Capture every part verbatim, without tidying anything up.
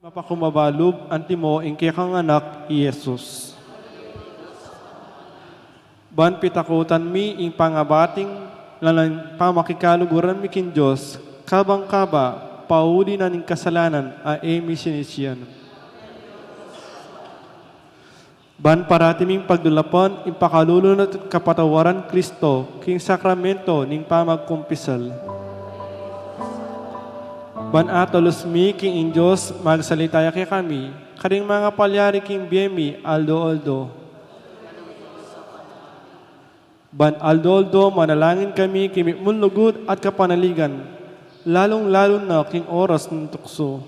Mapakumbaba lub antimo ing kekang Anak, i Jesus. Ban pitakutan mi ing pangabating lalang pamakikaluguran mi king Dios, kabang kaba, pauli na ning kasalanan a e mi sinisian. Ban parati ming pagdulapan ing pakalulunat at kapatawaran Kristo king sakramento ning pamagkumpisal. Ban atalus mi king ing Dios magsalita ya kekami, karing mangapalyari king bie mi aldo-aldo. Ban aldo-aldo manalangin kami king mitmung lugud at kapanaligan, lalung-lalu na king oras ning tuksu.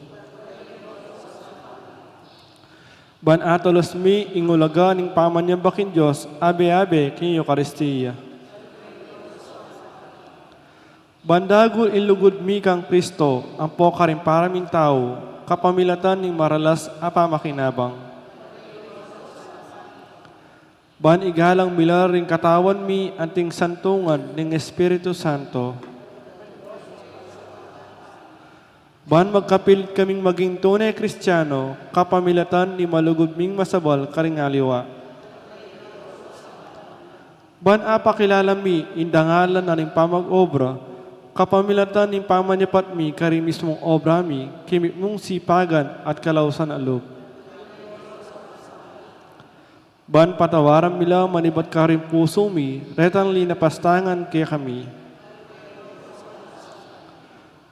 Ban atalus mi ing ulaga ning pamanyamba king Dios abe-abe king Eukaristia. Ban dagul ing lugud mi kang Kristo ampo karing para ming tau, kapamilatan ning maralas a pamakinabang. Ban igalang mi la ring katawan mi anting santungan ning Espiritu Santo. Ban magkapilit kaming maging tune Kristiano, kapamilatan ning malugud ming masabal karing aliwa. Ban apakilala mi ing dangalan na ning pamag-obra, kapamilatan ning pamanyapat mi karing mismung obra mi, king mitmung sipagan at kalausan a lub. Ban patawaran mi la manibat karing pusu mi retang linapastangan kekami.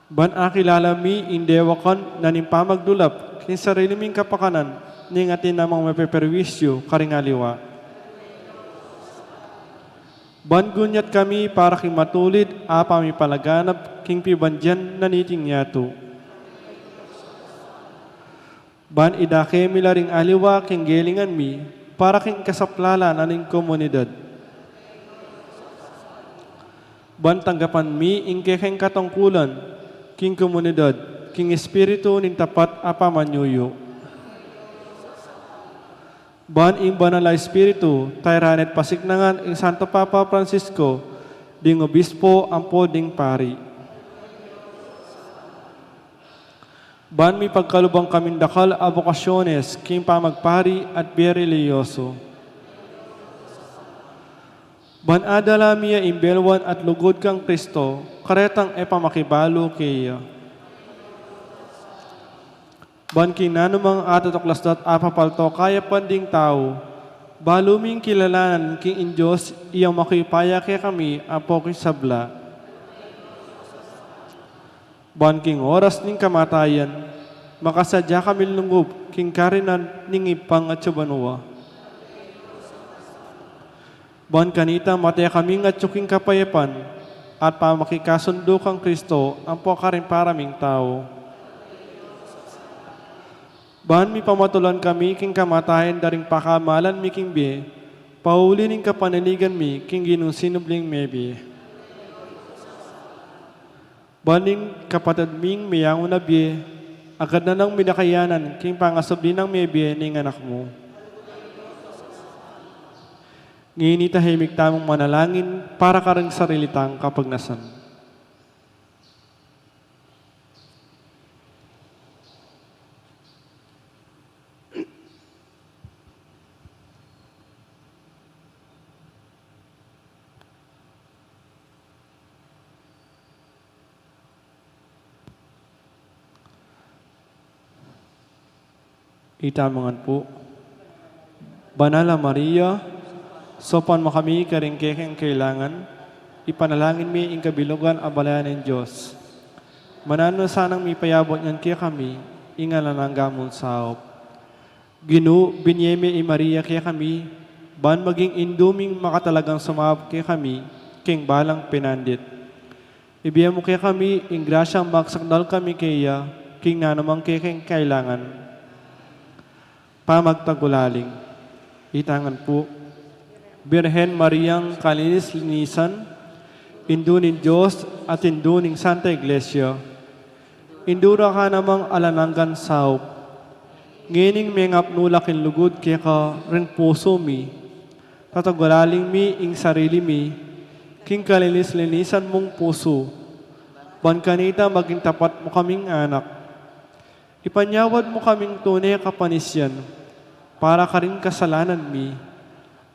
Ban akilala mi ing dewakan na ning pamagdulap king sarili ming kapakanan ning atin namang mapeperwisyu karing aliwa. Ban gunyat kami para king matulid a pamipalaganap king pibandian na niting yatu. Ban idake mi la ring aliwa king gelingan mi para king kasaplalan na ning komunidad. Ban tanggapan mi ing kekeng katungkulan king komunidad king espiritu ning tapat a pamanyuyu. Ban ing Banal a Espiritu tayran at pasiknangan ing Santo Papa Francisco ding obispo ampo ding pari. Ban mipagkaluban kaming dakal a bokasyones king pamagpari at bie relihiyoso. Ban adala mi ya ing belwan at lugud kang Kristo karetang e pa makibalu keya. Ban king nanumang atatuklas dat apapalto kayapan ding tau, balu ming kilalanan king ing Dios iyang makuypaya kekami ampo king sabla. Ban king oras ning kamatayan, makasadya kaming lungub king karinan ning Ibpang atsu banua. Ban kanita mate kaming atsu king kapayapan at pamakikasundu kang Kristo ampo karing para ming tau. Ban mipamatulan kami king kamatayan da ring pakamalan mi king bie, pauli ning kapanaligan mi king Ginung sinubling mebie. Ban ing kapatad ming meyangu na bie, agad na nang minakayanan king pangasubli nang mebie ning Anak mu. Ngeni tahimik tamung manalangin para karing sarili tang kapagnasan. Ita mu ngan pu. Banal a Maria, saupan mu kami karing kekeng kailangan, ipanalangin mi ing kabilugan a balayan ning Dios. Mananu sanang mipayabut ngan kekami ing alang angga mung saup. Ginu, binie me i Maria kekami, ban maging indu ming makatalagang sumaup kekami king balang pinandit. Ibie mu kekami ing grasyang magsakdal kami keya king nanumang kekeng kailangan. Pamagtagulaling. Ita ngan pu. Birhen Mariang kalinis-linisan, Indu ning Dios at Indu ning Santa Iglesia, indura ka namang alang anggang saup. Ngening mengapnu la king lugud keka ring pusu mi, tatagulaling mi ing sarili mi king kalinis-linisan mung pusu, ban kanita maging tapat mu kaming anak. Ipanyawad mu kaming tune kapanisian para karing kasalanan mi,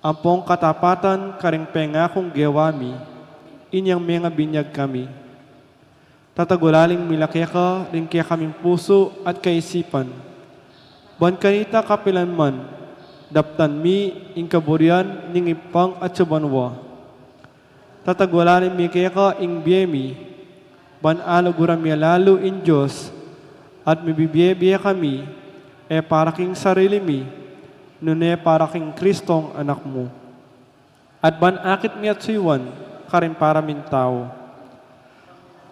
ampong katapatan karing pengakung gewa mi, inyang mengabinyag kami. Tatagulaling mi la keka ring kekaming pusu at kaisipan, ban kanita kapilan man daptan mi ing kaburian ning Ibpa at ning banua. Tatagulaling mi keka ing bie mi, ban aluguran mi lalu ing Dios, at mibibie-bie kami, e para king sarili mi, nune para king Kristong Anak mu. At ban akit mi at suyuan karing para ming tau.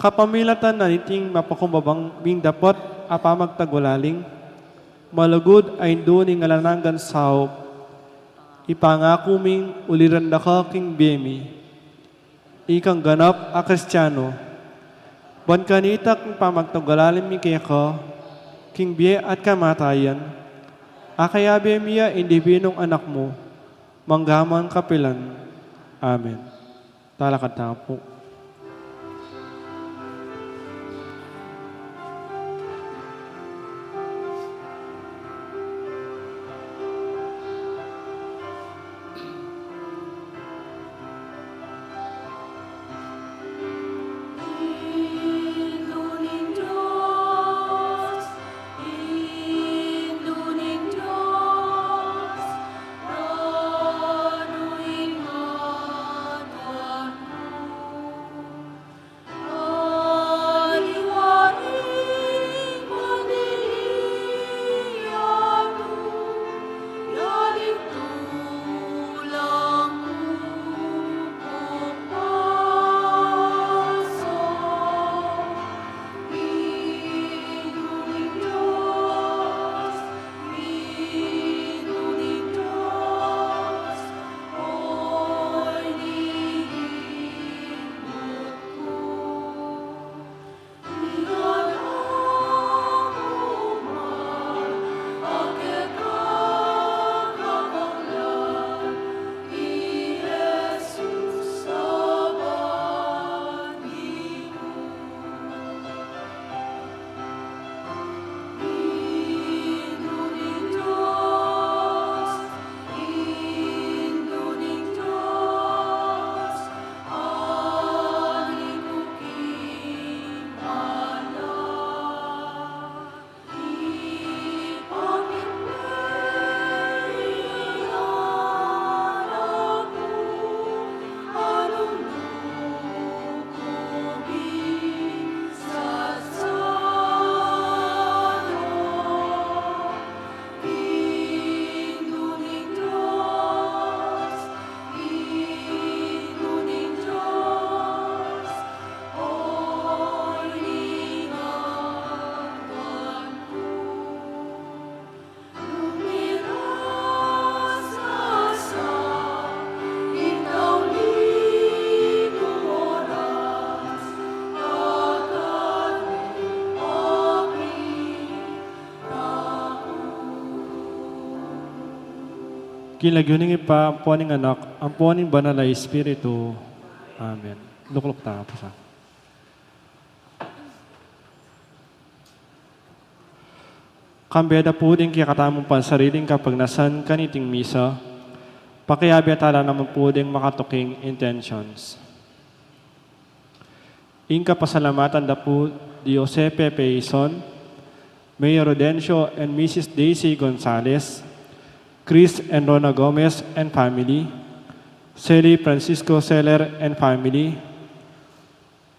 Kapamilatan na niting mapakumbabang ming dapat a pamagtagulaling, malugud a Indu ning alang anggang saup, ipangaku ming uliran da ka king bie mi. Ikang ganap a Kristiano, ban kanita king pamagtagulaling mi keka king bie at kamatayan, akayabe mi ya ing Dibinung Anak mu, mangga man kapilan. Amen. Talakad tamu pu. King lagyu ning Ibpa, ampo ning Anak, ampo ning Banal a Espiritu. Amen. Lukluk tamu pu sa. Kambe da pu ding kekatamung pansariling kapagnasan kaniting misa, pakiabe tala naman pu ding makatuking intentions. Ing kapasalamatan da pu di Jose Pepe Ison, Mayor Rodencio and Missus Daisy Gonzalez, Chris and Rona Gomez and family, Sally Francisco Seller and family,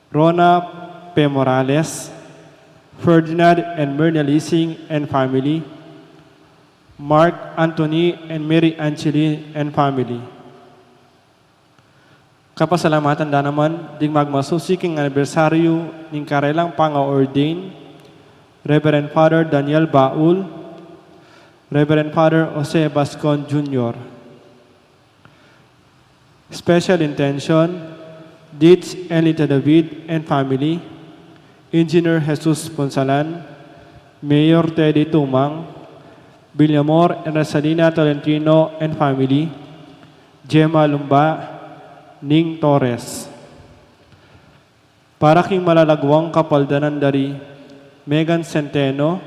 Rona P. Morales, Ferdinand and Myrna Lising and family, Mark Anthony and Mary Angeline and family. Kapasalamatan da naman ding magmasusi king anibersaryu ning karelang panga-ordain, Reverend Father Daniel Baul, Reverend Father Jose Bascon Junior Special intention, Deeds Elita David and family, Engineer Jesus Punsalan, Mayor Teddy Tumang, Villamor and Rosalina Tolentino and family, Gemma Lumba, Ning Torres. Para king malalagwang kapaldanan dari Megan Centeno,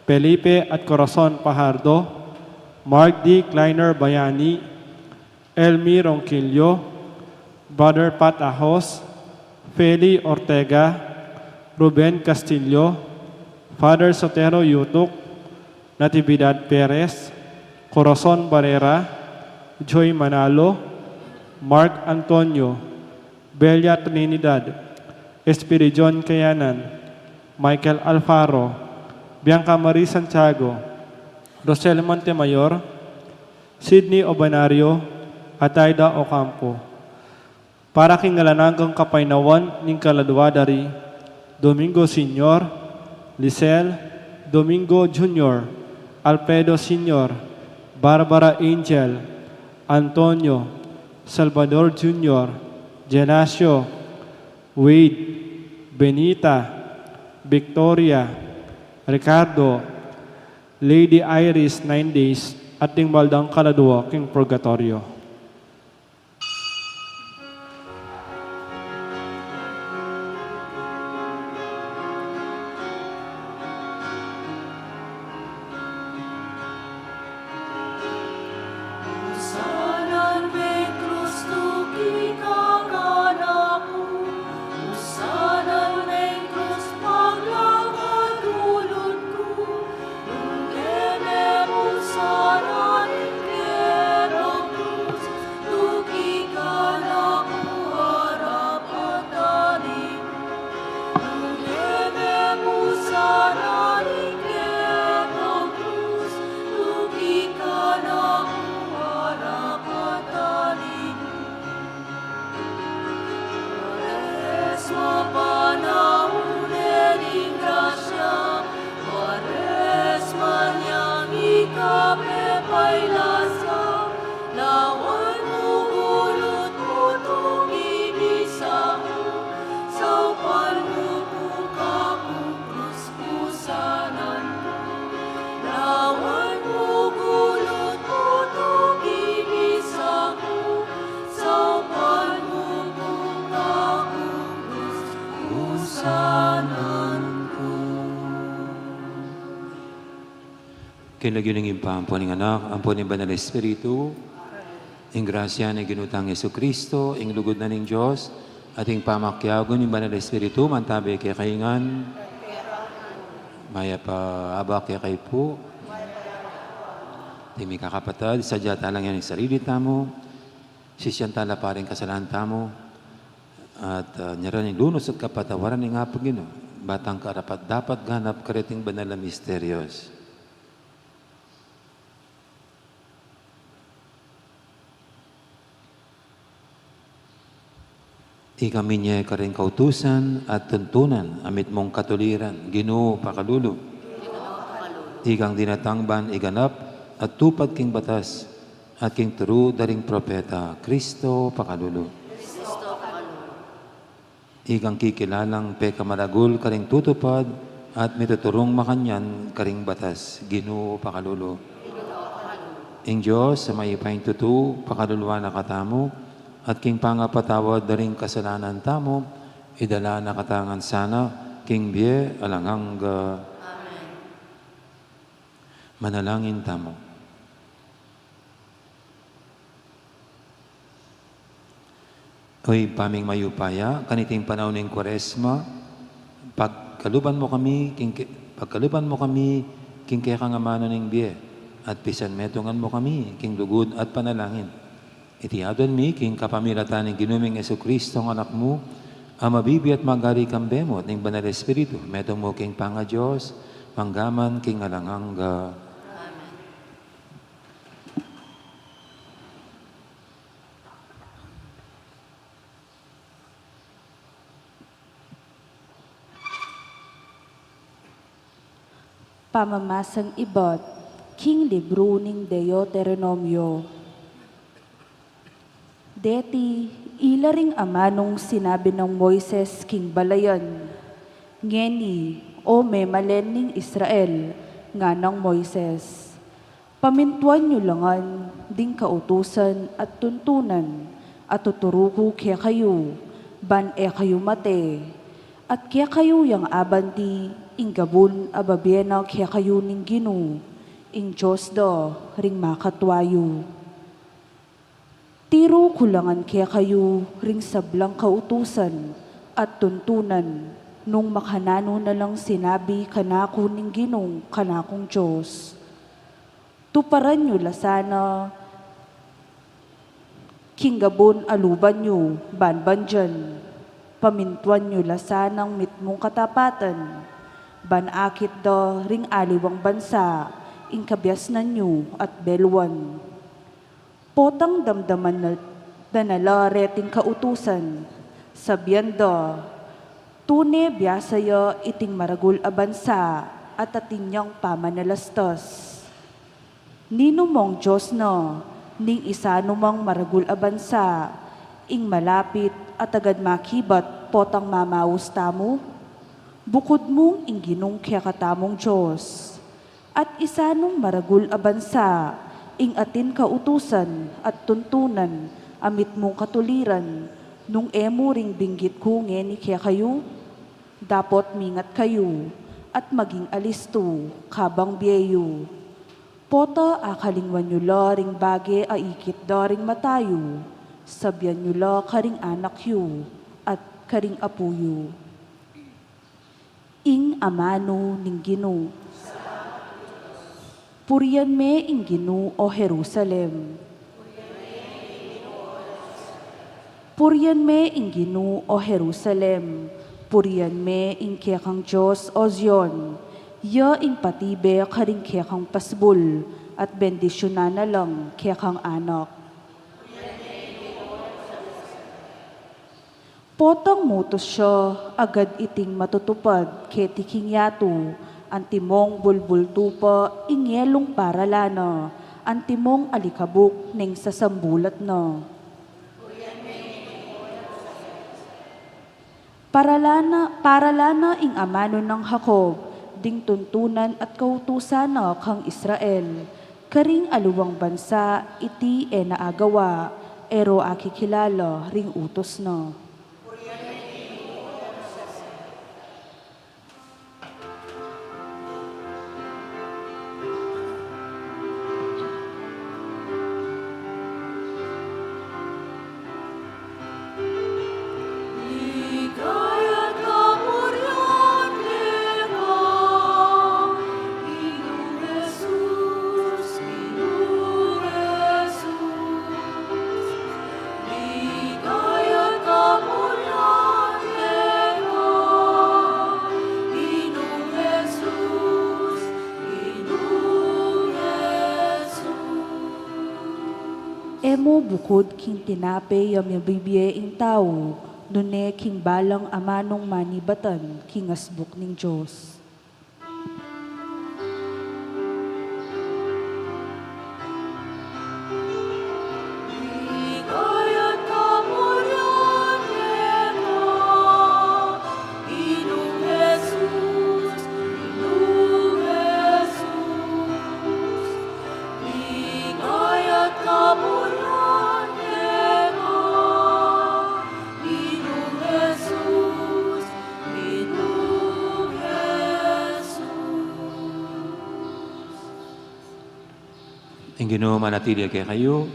Felipe at Corazon Pajardo, Mark D. Kleiner Bayani, Elmi Ronquillo, Brother Pat Ahos, Feli Ortega, Ruben Castillo, Father Sotero Yutuk, Natividad Perez, Corazon Barrera, Joy Manalo, Mark Antonio, Belia Trinidad, Espiridion Kayanan, Michael Alfaro, Bianca Marie Santiago, Rosel Montemayor, Sydney Obanario, at Aida Ocampo. Para king alang anggang kapaynawan ning kaladwa dari Domingo Senior, Lisel, Domingo Junior, Alfredo Senior, Barbara Angel, Antonio, Salvador Junior, Gelasio, Wade, Benita, Victoria, Ricardo, Lady Iris, nine days, at ding baldang kaladwa king purgatoryo. Pares mapanahun ning grasya, pares manyang ikapepailas ya, lawan mu gulut mu tumibis aku, saupan mu ku kaku krus pusanan ku. Lawan mu gulut mu tumibis aku, saupan mu ku kaku krus pusanan ku. King lagyu ning Ibpa, ampo ning Anak, ampo ning Banal Espiritu. Ing grasya ning Ginu tang Jesucristo, ing lugud na ning Dios, at ing pamakiabe ning Banal Espiritu, mantabe kekayu ngan. Mayap a abak kekayu pu. Ding mikakapatad, sadya tala ngan ing sarili tamu, sisian tala pa ring kasalanan tamu, at, ah, nyeraan ing lunus at kapatawaran ning Apung Ginu, ba tang karapat-dapat ganap kareting banal a misterios. Ikang minye karing kautusan at tuntunan a mitmung katuliran, Ginu pakalulu. Ikang dinatang ban iganap at tupad king batas at king turu da ring propeta, Kristo pakalulu. Ikang kikilalang pekamaragul karing tutupad at mituturung makanyan karing batas, Ginu pakalulu. Ing Dios a mayupayang tutu pakaluluan na katamu, at king pangapatawad da ring kasalanan tamu, idala na katamu ngan sana king bie alang angga. Amen. Manalangin tamu. O Ibpa ming mayupaya, kaniting panaun ning Kuaresma, pagkaluban mu kami king ke-, pagkaluban mu kami king kekang amanu ning bie, at pisanmetungan mu kami king lugud at panalangin. Iti aduan mi king kapamilatan ning Ginu ming Jesucristo, a Anak mu, a mabibie at magari kambe mu at ning Banal Espiritu, metung mu king pangaDios, mangga man king alang angga. Amen. Pamamasang ibat king libru ning Deuteronomio. Deti ila ring amanung sinabi nang Moises king balayan, "Ngeni, o memalen ning Israel," nganang Moises, Pamintuan yu la ngan ding kautusan at tuntunan a tuturu ku kekayu, ban e kayu mate. At kekayu yang abanti ing gabun a babie na kekayu ning Ginu, ing Dios da ring makatua yu. Tiru ku la ngan kekayu ring sablang kautusan at tuntunan nung makananu na lang sinabi kanaku ning Ginung kanakung Dios. Tuparan yu la sana king gabun a luban yu ban bandian. Pamintuan yu la sanang mitmung katapatan, ban akit da ring aliwang bansa ing kabiasnan yu at beluan. Potang damdaman na, da na la reting kautusan, sabian da, tune biasa ya iting maragul a bansa at atin yang pamanalastas. Ninumang dios na ning isanumang maragul a bansa ing malapit a tagad makibat potang mamaus tamu? Bukud mung ing Ginung kekatamung Dios. At isanung maragul a bansa ing atin kautusan at tuntunan a mitmung katuliran nung e mu ring binggit ku ngeni kekayu? Dapot mingat kayu at maging alistu kabang bie yu. Pota akalingwan yu la ring bage a ikit da ring mata yu, sabian yu la karing anak yu at karing apu yu. Ing amanu ning Ginu. Purian me ing Ginu, o Jerusalem. Purian me ing Ginu, o Jerusalem. Purian me ing kekang Dios, o Zion. Ya ing patibe karing kekang pasbul, at bendisyunan na lang kekang anak. Potang mutus ya agad iting matutupad keti king yatu, antimong bulbultu pa ing yelung paralan na, antimong alikabuk ning sasambulat na. Paralan na, paralan na ing amanu nang Jacob, ding tuntunan at kautusan na kang Israel, karing aliwang bansa iti e na agawa, e ro akikilala ring utus na. E mu bukud king tinape ya mibibie ing tau, nune king balang amanung manibatan king asbuk ning Dios. Ing Ginu manatili kekayu.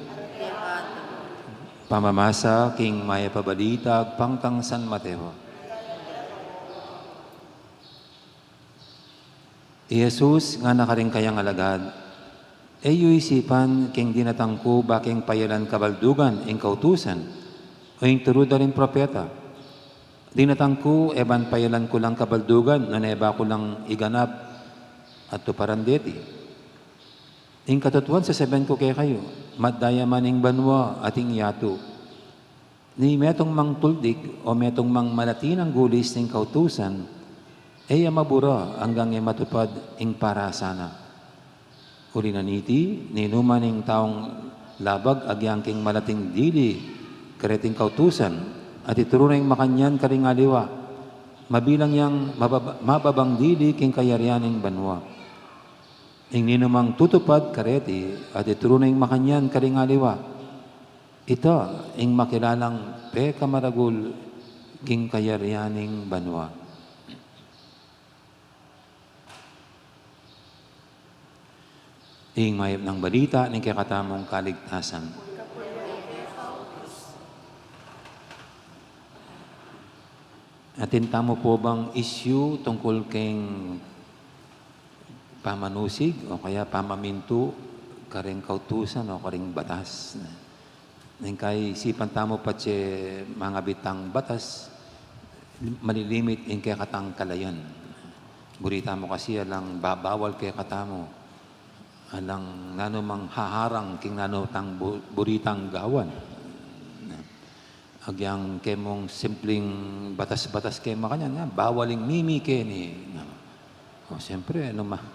Pamamasa king Mayap a Balita agpang kang San Mateo. I Jesus ngana karing kayang alagad, e yu isipan king dinatang ku ba king payalan kabaldugan ing kautusan, o ing turu da ring propeta? Dinatang ku e ban payalan ku lang kabaldugan, nune ba ku lang iganap at tuparan deti. Ing katutuan sasabian ku kekayu, madaya man ing banua at ing yatu, ni metung mang tuldig o metung mang malati nang gulis ning kautusan, e ya mabura anggang e matupad ing parasa na. Uli na niti, ninuman ing taung labag agyang king malating dili kareting kautusan, at ituru na ing makanyan karing aliwa, mabilang yang mababa-, mababang dili king kayarian ning banua. Ing ninumang tutupad kareti, at ituru na ing makanyan karing aliwa, ita ing makilalang pekamaragul king kayarian ning banua. Ing mayap nang balita ning kekatamung kaligtasan. Atin tamu po bang issue tungkul keng pamanusig o kaya pamamintu karing kautusan o karing batas? Neng kaisipan tamu patse mangabit tang batas, malilimit ing kekatang kalayan. Buri tamu kasi alang babawal kekatamu, alang nanu mang haharang king nanu tang bu-, buri tang gawan. Agyang kemung simpleng batas-batas ke makanyan, nga, bawal ing mimi keni. O, siyempre, anu ma-,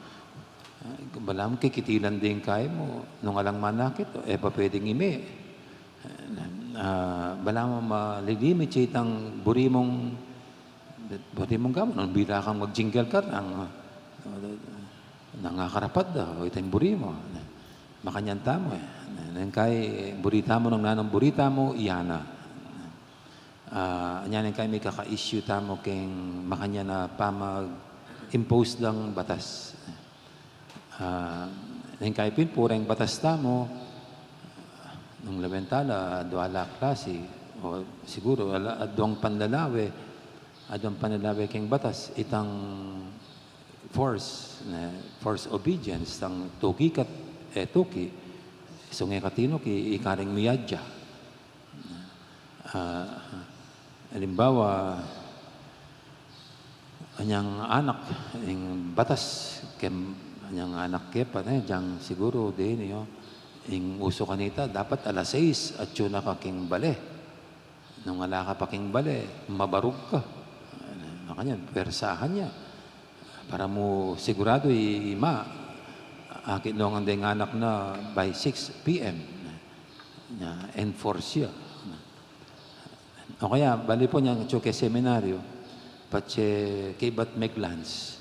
balamu kikitilan deng kayi mu, nung alang manakit, e pa pwedeng imi. Ah, balamu malilimit ya itang buri mung, buri mung gawan, nung bila kang mag-jingle car, nang, nangakarapad da, o itang buri mu. Makanyan tamu, e. Neng kayi, buri tamu, nung nanung buri tamu, iya na. Ah, anya neng kayi mikaka-issue tamu keng makanyan a pamag-impose dang batas. Ah, neng kayi pin pureng batas tamu, nung lawen ta la, adwa la klasi, o siguru, ala, adwang panlalawe, adwang panlalawe keng batas, itang force, ne, force obedience, tang tuki ka, e tuki, sung e ka tinuki, ika ring miyadya. Ah, alimbawa, anyang anak, ing batas, kem-, anyang anak ke pa, ne, dyang siguru, deni, o, ing usu kanita, dapat alas sais, atyu na ka king bale. Nung ala ka pa king bale, mabarug ka. Makanyan, pwersahan ya. Para mu siguradu, i-, ima, akit nung deng anak na by six P M. Nya, enforce ya. O kaya, bali pu nya, atyu ke seminaryo, patse kaybat meg-lunch.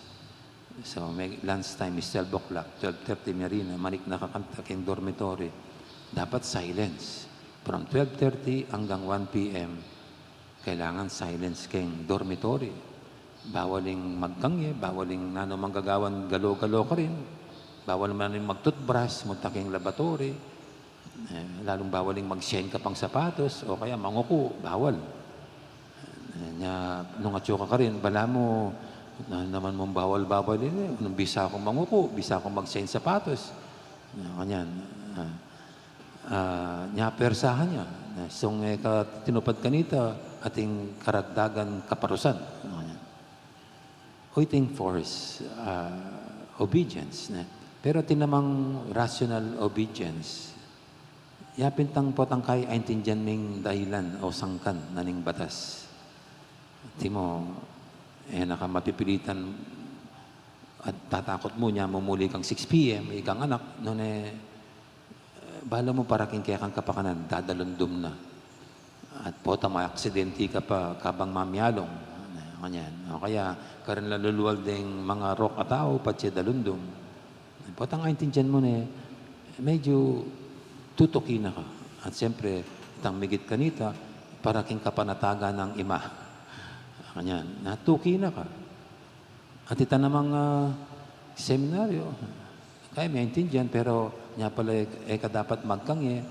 So, meg-lunch time is twelve o'clock, twelve thirty, miyari na, manik na ka kanta keng dormitory. Dapat silence. From twelve thirty hanggang one P M, kailangan silence keng dormitory. Bawal ing magkangye, bawal ing nanu mang gagawan galo-galo karin. Bawal man ing mag-toothbrush, munta keng laboratory. E, lalung bawal ing mag-shine ka pang sapatos, o kaya manguku, bawal. E, nya, nung atyu ka karin, balamu, na naman mung bawal-bawal ini, nung bisa kung manguku, bisa kung mag-shine sapatos. Nya, kanyan. Ah, ah, nya pwersahan ya. Nya, sung e ka tinupad kanita, atin karagdagan kaparusan. Kanyan. O iting force, ah, obedience, ne? Pero atin namang rational obedience. Ya pin tang potang kayi aintindian ming dahilan o sangkan na ning batas. Antimo, e na ka mapipilitan at tatakut mu nya mumuli kang six P M, ikang anak, nune, e, bala mu para king kekang kapakanan, dadalundum na. At pota maaksidente ka pa kabang mamialung. Kanyan. O kaya, karin la lulual deng mangarok a tau, patse dalundum. Potang aintindian mu ne, medyu tutuki na ka. At siyempre, itang migit kanita, para king kapanatagan nang ima. Kanyan, natuki na ka. At ita namang, ah, seminaryo, kaya me aintindian, pero nya pala e, e ka dapat magkangye,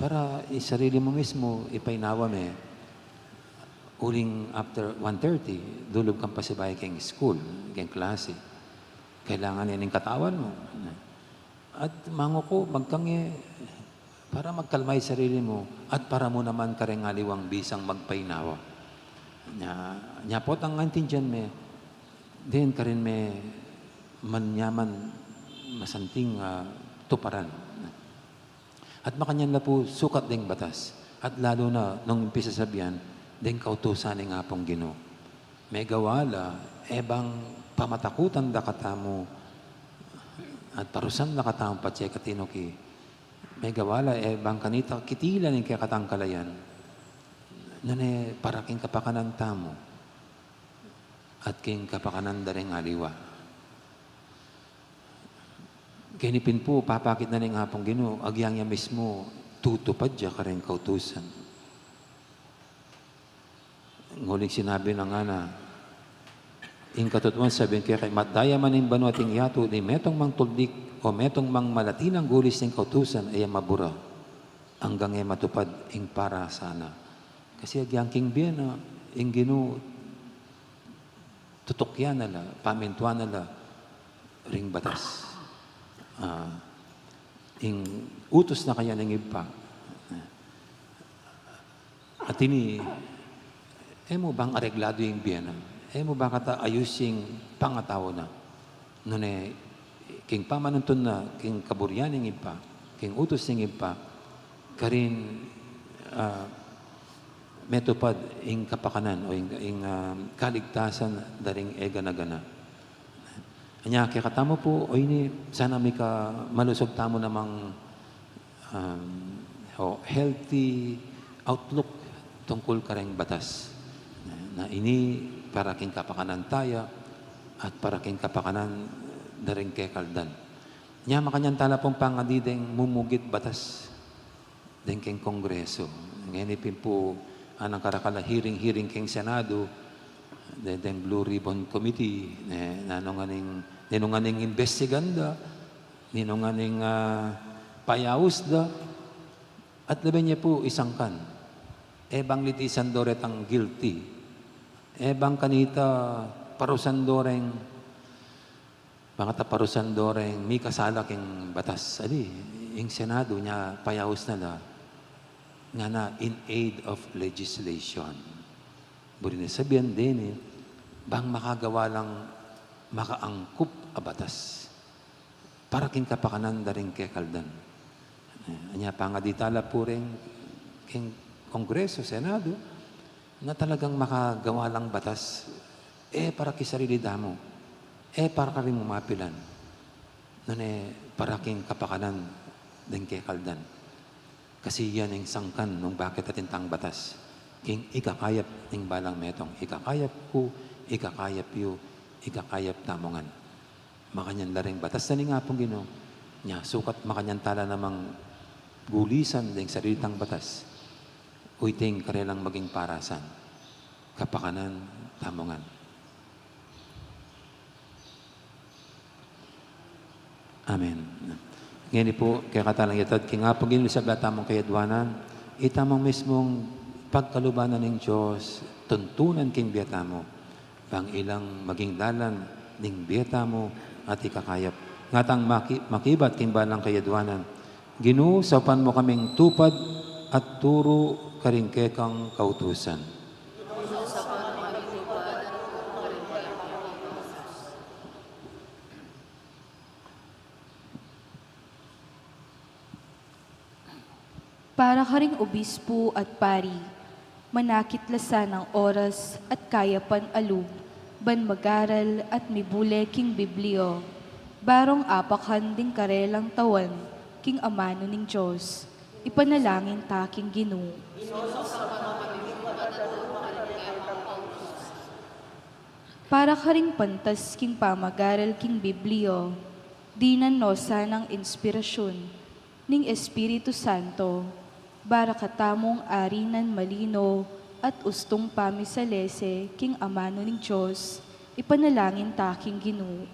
para i sarili mu mismu, ipainawa me, uling after one thirty, dulub kang pasibayu keng school, keng klase. Kailangan yan ing katawan mu. At manguku, magkangye, para magkalma i sarili mu, at para mu naman kareng aliwang bisang magpainawa. Nya, nya potang aintindian me, deng karin me manyaman masanting, ah, tuparan. At makanyan la pu sukat deng batas, at lalu na nung pisasabian deng kautusan ning Apung Ginu. Megawa la, e bang pamatakutan da katamu, at parusan da katamu patse katinuki. Megawa la, e bang kanita kitilan ing kekatang kalayan, nune para king kapakanan tamu, at king kapakanan da ring aliwa. Keni pin pu, papakit na ning Apung Ginu, agyang ya mismu tutupad ya kareng kautusan. Nguling sinabi na ngana, ing katutuan sabyan ke kaya, matdaya man ing banua at ing yatu, ning metung mang tuldik o metung mang malati nang gulis ning kautusan, e ya mabura anggang e matupad ing parasana. Kasi agyang king bie na, ing Ginu tutukyan na la, pamintuan na la ring batas. Ah, ing utus na kaya ning Ibpa. At ini, e mu bang aregladu ing bie na? E mu bang kata ayus ing pangatau na? Nune, king pamanuntun na, king kaburian ning Ibpa, king utus ning Ibpa, karin, ah, metupad ing kapakanan o ing, ing, ah, kaligtasan da ring e gana-gana. Anya, kekatamu pu, o ini, sana mika malusug tamu namang, um, o healthy outlook tungkul kareng batas. Na, na ini para king kapakanan taya at para king kapakanan da ring kekaldan. Nya, makanyan tala pung pangadi deng mumugit batas deng keng Kongreso. Ngeni pin pu, anang karakal a hearing-hearing keng Senado, de-, deng Blue Ribbon Committee, ne, nanu ngan ing, ninu ngan ing imbestigan da, ninu ngan ing, ah, payaus da, at labi ne pu isangkan. E bang litisan do retang guilty. E bang kanita parusan do reng, bang kata parusan do reng mikasala keng batas. Adi, ing Senado nya payaus na la, ngana, in aid of legislation. Buri ne sabian deni, bang makagawa lang makaangkup a batas para king kapakanan da ring kekaldan. Eh, anya pangadi tala pu reng keng Kongreso, Senado, na talagang makagawa lang batas, e para king sarili da mu, e para karing mumapilan, nune para king kapakanan deng kekaldan. Kasi yan ing sangkan nung bakit atin tang batas. King ikakayap ning balang metung, ikakayap ku, ikakayap yu, ikakayap tamu ngan. Makanyan la ring batas na ning Apung Ginu, nya sukat makanyan tala namang gulisan deng sarili tang batas, uyting karelang maging parasan, kapakanan tamu ngan. Amen. Ngeni pu, kekatamu lang itad king Apung Ginu ing sabla tamung kayadwanan, itamung mismung pagkaluban na ning Dios, tuntunan king bie tamu. Bang ilang maging dalan ning bie tamu at ikakayap. Ngatang maki-, makibat king balang kayadwanan. Ginu, saupan mu kaming tupad at turu karing kekang kautusan. Para karing obispu at pari, manakit la sanang oras at kayapan a lub ban mag-aral at mibule king Biblia, barung apakan ding karelang tawan king amanu ning Dios. Ipanalangin ta king Ginu. Para karing pantas king pamag-aral king Biblia, dinan no sanang inspirasyun ning Espiritu Santo, bara katamung ari nang malino at ustung pamisalese king amanu ning Dios, ipanalangin ta king Ginu.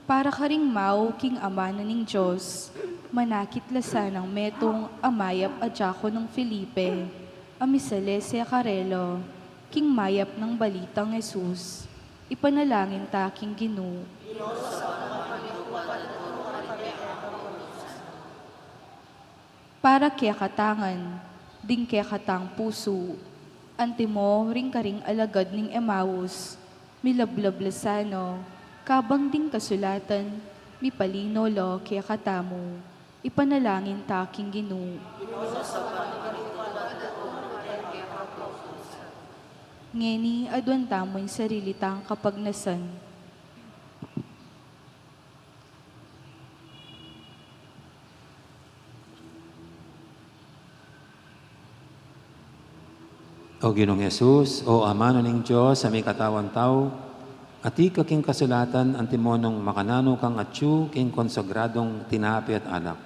Para karing mau king amanu ning Dios, manakit la sanang metung a mayap a diakonung Felipe, a misalese karela king mayap nang balitang Jesus, ipanalangin ta king Ginu. Para kekatang ngan, ding kekatang pusu, antimo ring karing alagad ning Emaus, milablab la sana, kabang ding kasulatan, mipalino la kekatamu, ipanalangin ta king Ginu. Ngeni aduan tamu ing sarili tang kapagnasan. O Ginung Jesus, o Amanu ning Dios a mikatawan tau, Atiu ka king kasulatan, antimo nung makananu kang atyu king konsagradung tinape at alak.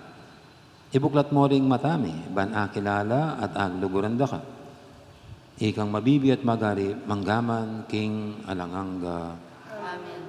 Ibuklat mo ring mata mi, ban akilala at agluguran da ka. Ikang mabibie at magari, mangga man king alang angga. Amen.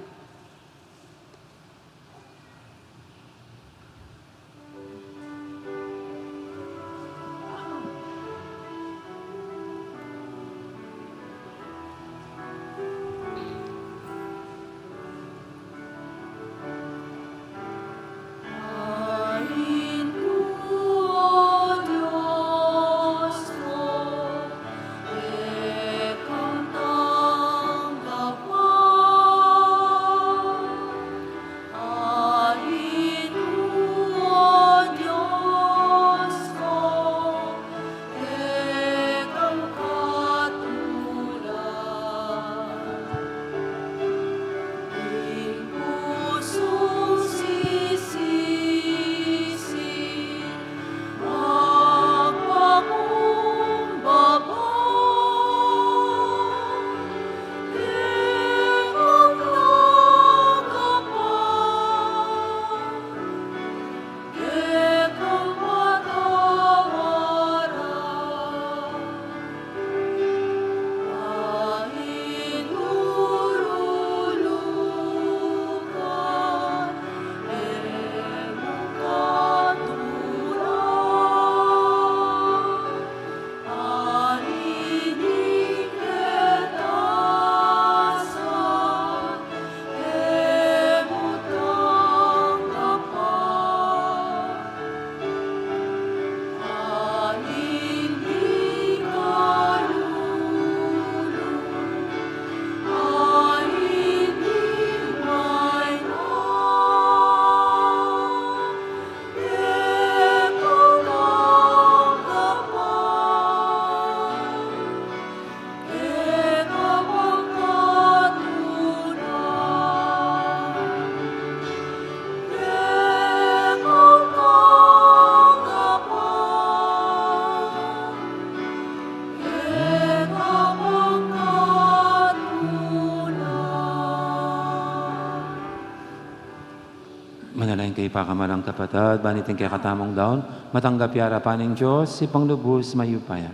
Manalangin kayu pakamalan kung kapatad, ban iting kekatamung daun, matanggap ya arapan ning Dios, Ibpang lubus mayupaya.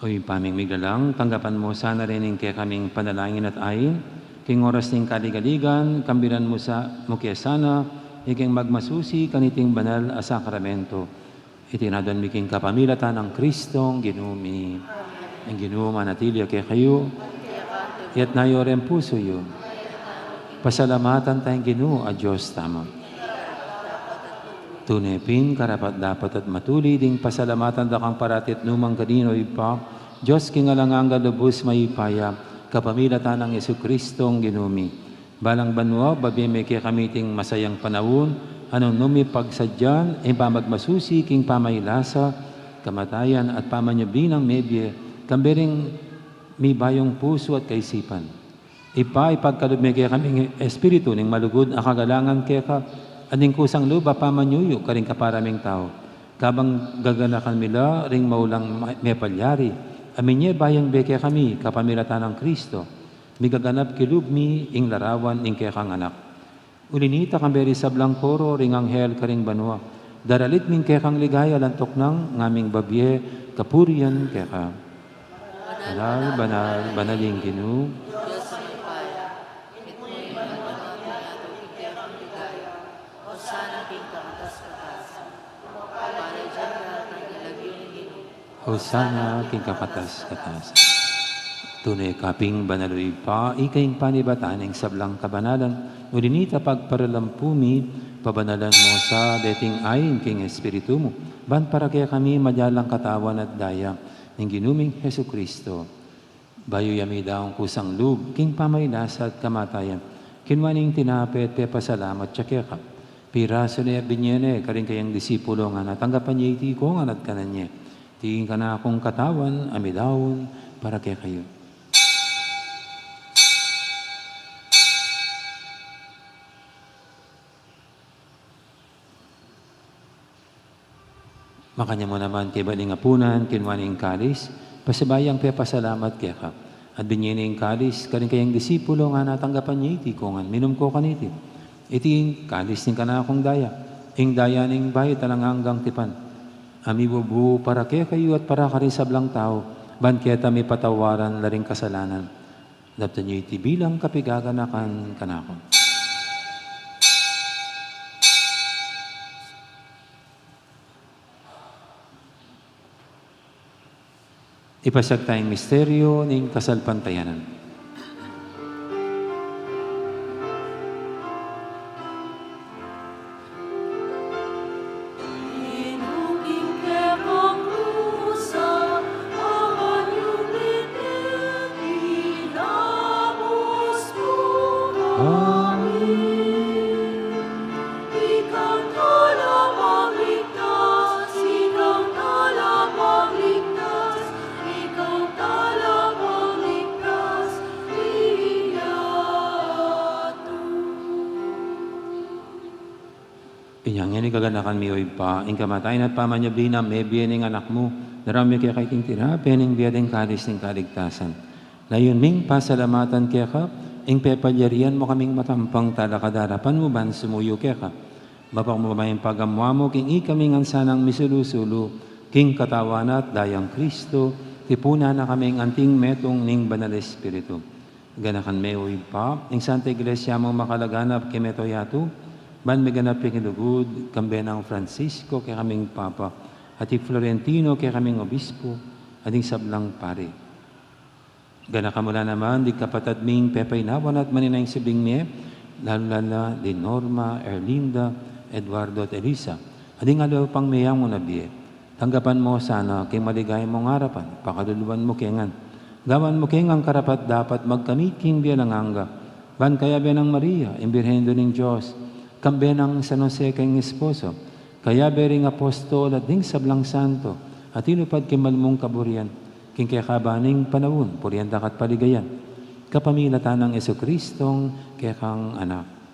O Ibpa ming miglalang, tanggapan mu sana rin ing kekaming panalangin at ain, king oras ning kaligaligan, kambilan mu sa, mu ke sana, ikeng magmasusi kaniting banal a sakramento. Iti ngan mi king kapamilatan nang Kristong Ginu mi. Amen. Ing Ginu manatili ya kekayu. Iyatas yu ring pusu yu. Pasalamatan taya ing Ginu a Dios tamu. Tune pin, karapat-dapat at matulid ing pasalamatan da kang parati at nukarin man, O Ibpa, Dios king alang angga, lubus mayupaya, kapamilatan nang Jesucristong Ginu mi. Balang banua, babie me kekami iting masayang panaun, a nung nu mi pagsadyan ing pamagmasusi king pamailasa, kamatayan at pamanyubling mebie, kambe ring mibayung pusu at kaisipan. Ibpa, ipagkalub me kekami ing espiritu ning malugud a kagalangan keka, at ning kusang lub a pamanyuyu karing kapara ming tau. Kabang gaganakan mi la ring maulang ma-, mepalyari, a minye bayung bie kekami kapamilatan nang Kristo, migaganap king lub mi ing larawan ning kekang Anak. Uli na nita, kambe ring sablang koro ring anghel karing banua, daralit mi ing kekang ligaya, lantuk nang ngaming babie kapurian keka. Banal, banal, banal ing Ginu. Hosana king kakatas-katasan. Tune ka pin banal, O Ibpa, ika ing panibatan ning sablang kabanalan. Uli na nita, pagparalampu mi, pabanalan mu sa deting ain king Espiritu mu, ban para kekami maging katawan at daya ning Ginu ming Jesucristo. Bayu ya midaun kusang lub king pamailasa at kamatayan, kinua ne ing tinape at pepasalamat ya keka, pirasu ne at binye ne karing kayang disipulo, ngana, tanggapan ye iti ikong ngan at kanan ye. Iti ing kanakung katawan a midaun para kekayu. Makanyan mu naman kaybat ning apunan, kinua ne ing kalis, pasibayu yang pepasalamat keka. At binie ne ing kalis karing kayang disipulo, ngana, tanggapan ye iti, ikongan, minum ko kaniti. Iti ing kalis ning kanakung daya, ing daya ning bayu at alang anggang tipan, a mibubu para kekayu at para karing sablang tau, ban keta mipatawaran la ring kasalanan. Daptan ye iti bilang kapaganakan kanaku. Ipasiag taya ing misteryu ning kasalpantayanan. Amen. Ikang talamang ligtas, ikang talamang ligtas, ikang talamang ligtas, iyatu. Inya ngeni kaganakan mi, o Ibpa, ing kamatayan at pamanyubli nang mebie ning Anak mu, daraun mi keka iting tinape ning bie at ing kalis ning kaligtasan. Layun ming pasalamatan keka ing pepalyarian mu kaming matampang talakad king arapan mu ban sumuyu keka. Mapakumbaba ing pagamu-amu mu king ikami ngan sanang misulu-sulu king katawan at dayang Kristo, tipunan na kaming anting metung ning Banal Espiritu. Ganakan me, o Ibpa, ing Santa Iglesia mung makalaganap king mabilug a yatu, ban miganap ing lugud, kambe nang Francisco kekaming Papa, at i Florentino kekaming Obispo, at ding sablang pari. Ganakan mu la naman ding kapatad ming pepainawan at manenaya king subling mie, lalu na la di Norma, Erlinda, Eduardo at Elisa, at ding aliwa pang meyangu na bie. Tanggapan mu la sana king maligaya mung arapan, pakaluluan mu ke ngan. Gawan mu ke ngan karapat-dapat magkamit king bie alang angga, ban kayabe nang Maria, ing Birhen Indu ning Dios, kambe nang San Jose king esposo, kayabe ring apostol at ding sablang santo a tinupad king mal mung kaburian, king kekaban ning panaun, purian da ka at paligayan, kapamilatan nang Jesucristong kekang Anak.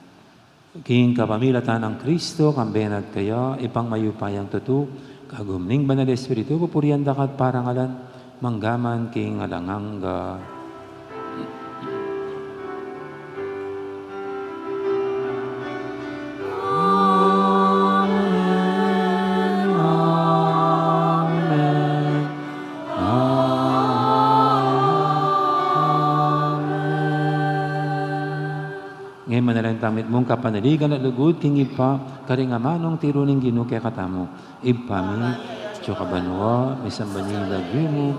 King kapamilatan nang Kristo, kambe na at kaya, Ibpang mayupayang tutu, kagum ning Banal Espiritu, pupurian da ka at parangalan, mangga man king alang angga. Amen. Amen. Amen. Ngeni manalangin tamu mitmung kapanaligan at lugud king Ibpa, karing amanung tiru ning Ginu kekatamu. Ibpa mi, atsu ka banua, misamban ya ing lagyu mu,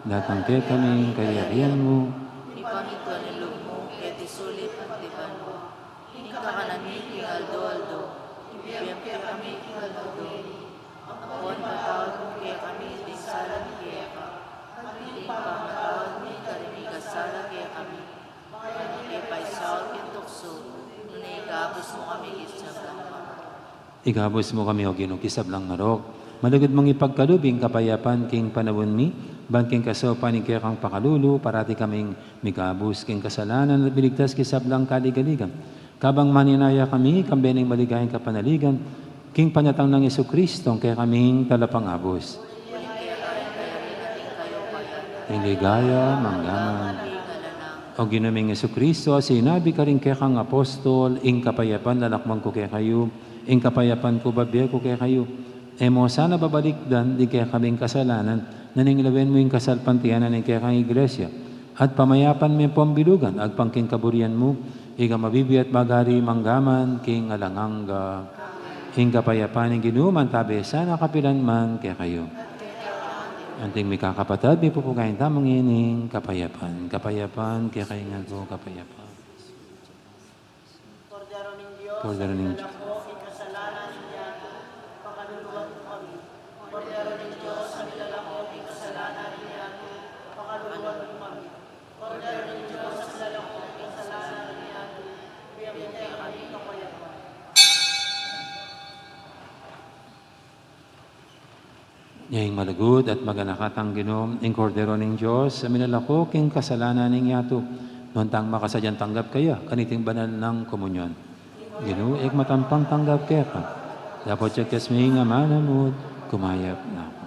datang kekami ing kayarian mu. Mipamintuan ing lub mu, keti sulip anti banua. Ing kakanan mi king aldo-aldo, ibie mu kekami king aldo ngeni. Ampon ipatawad mu kekami ding sala mi keka, anti ing pamamatawad mi karing mikasala kekami. Ban e mu ke paisaul king tuksu, nune ikabus mu kami king sablang marok. Ikabus mu kami, O Ginu, king sablang marok. Malugud mung ipagkalub ing kapayapan king panaun mi, ban king kasaupan ning kekang pakalulu, parati kaming mikabus king kasalanan at miligtas king sablang kaligaligan. Kabang manenaya kami, kambe ning maligayang kapanaligan, king panyatang nang Jesucristo, ing kekaming Talapangabus. Ing ligaya, mangga man. O Ginu ming Jesucristo, a sinabi karing kekang apostol, ing kapayapan lalakwan ku kekayu, ing kapayapan ku bibie ku kekayu. E mu sana babalikdan ding kekaming kasalanan, nune lawen mu ing kasalpantayanan ning kekang Iglesia, at pamayapan me pung bilugan, agpang king kaburian mu, ika a mabibie at magari mangga man king alang angga. Ing kapayapan ning Ginu mantabe sana kapilan man kekayu. Anting mikakapatad, mipupugayan tamu ngening kapayapan. Kapayapan kekayu ngan pu, kapayapan. Kordero ning Dios, Kordero ning Dios, a milalako king kasalanan ning yatu, pakaluluan mu kami. Kordero ning Dios, a milalako king kasalanan ning yatu, pakaluluan mu kami. Kordero ning Dios, a milalako king kasalanan ning yatu, ibie mu kekami ing kapayapan. Ing malugud at maganaka tang Ginu, ing Kordero ning Dios, a milalako king kasalanan ning yatu. Nuan tang makasadyang tanggap kaya kaniting banal nang komunyon. Ginu, e ku matampang tanggap keka, dapot ya king kekas mu ing amanamut, Tumayap na ku.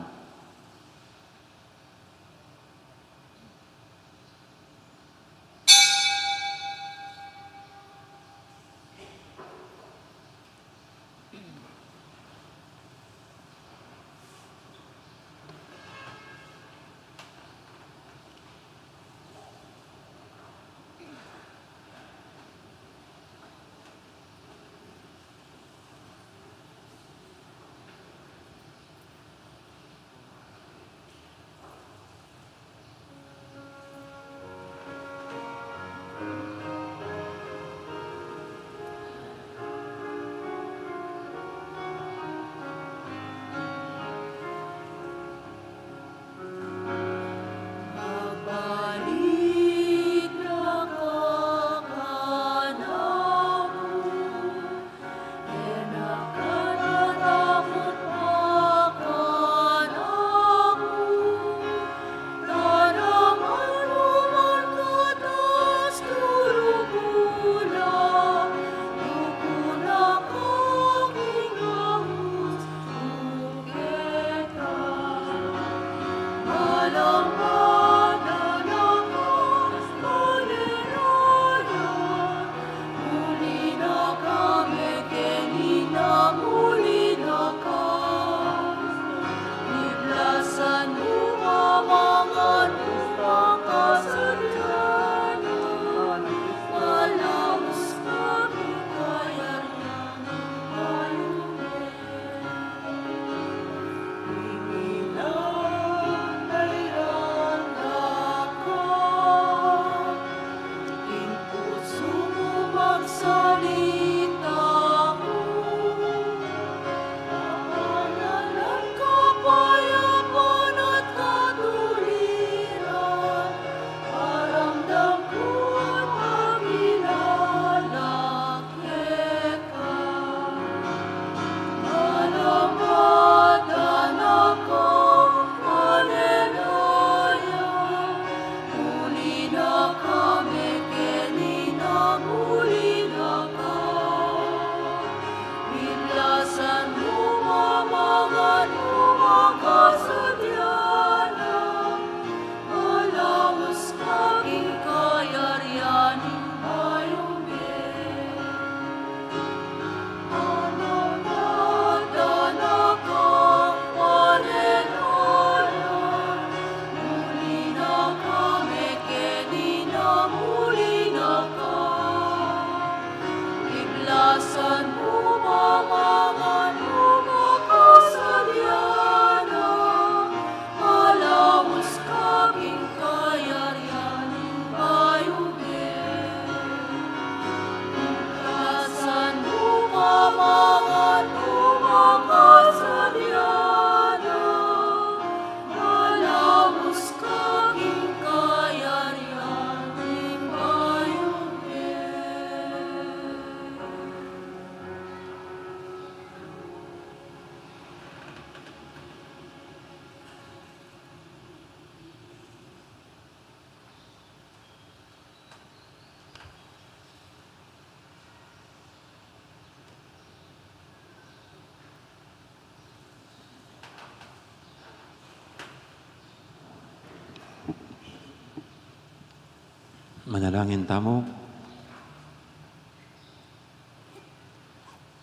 Manalangin tamu.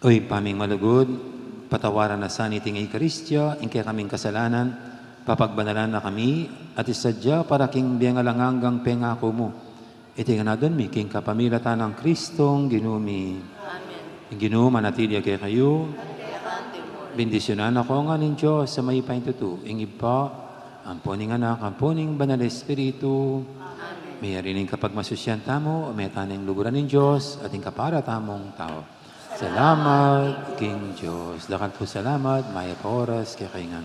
O Ibpa ming malugud, patawaran na sa niting Eukaristia ing kekaming kasalanan, papagbanalan na kami, at isadya para king bie alang anggang pengaku mu. Iti ngan adwan mi king kapamilatan nang Kristong Ginu mi. Amen. Ing Ginu manatili ya kekayu. At kekayu mu rin. Bendisyunan na kayu ngan ning Dios a mayupayang tutu, ing Ibpa, ampo ning Anak, ampo ning Banal Espiritu. Amen. Meyari ning kapagmasusyan tamu, o meta ning luguran ning Dios, at ing kapara tamung tau. Salamat king Dios. Dakal pung salamat, mayap a oras kekayu ngan.